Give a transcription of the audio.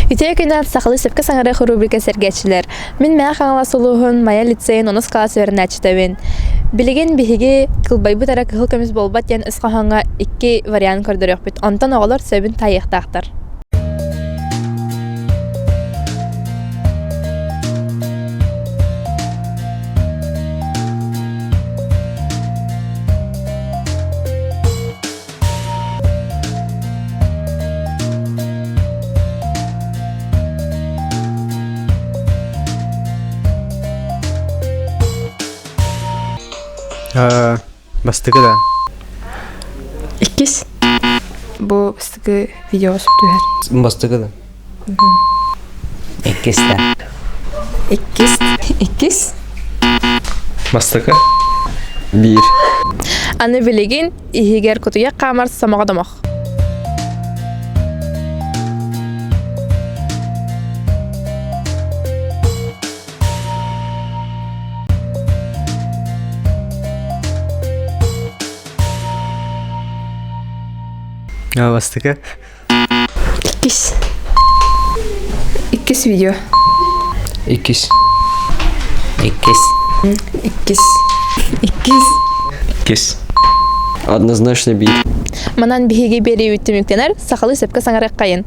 Үтүө күнүнэн сахалыы сөпкө саҥарыах рубрика сэргээччилэр. Мин Мэҥэ Хаҥалас улууһун Майа лицейин онус кылаас үөрэнээччитэбин. Билигин биһиги кылбайбыт эрэ кыһыл көмүс буолбат диэн ис хоһооҥҥо икки вариант көрдөрүөхпүт. Онтон оҕолор сөбүн таайыахтаахтар. Бастакы да. Иккис. Бу бастакы видео түһэр. Бастакы да. Иккис да. Иккис. Иккис. Бастакы. Биир. Аны билигин иһигэр кутуйах хаамар сомоҕо домох. Бастакы. Иккис. Иккис видео. Иккис. Иккис. Иккис. Иккис. Иккис. Однозначно биир. Манан биһиги биэрии түмүктэнэр, сахалыы сөпкө саҥарыаххайын.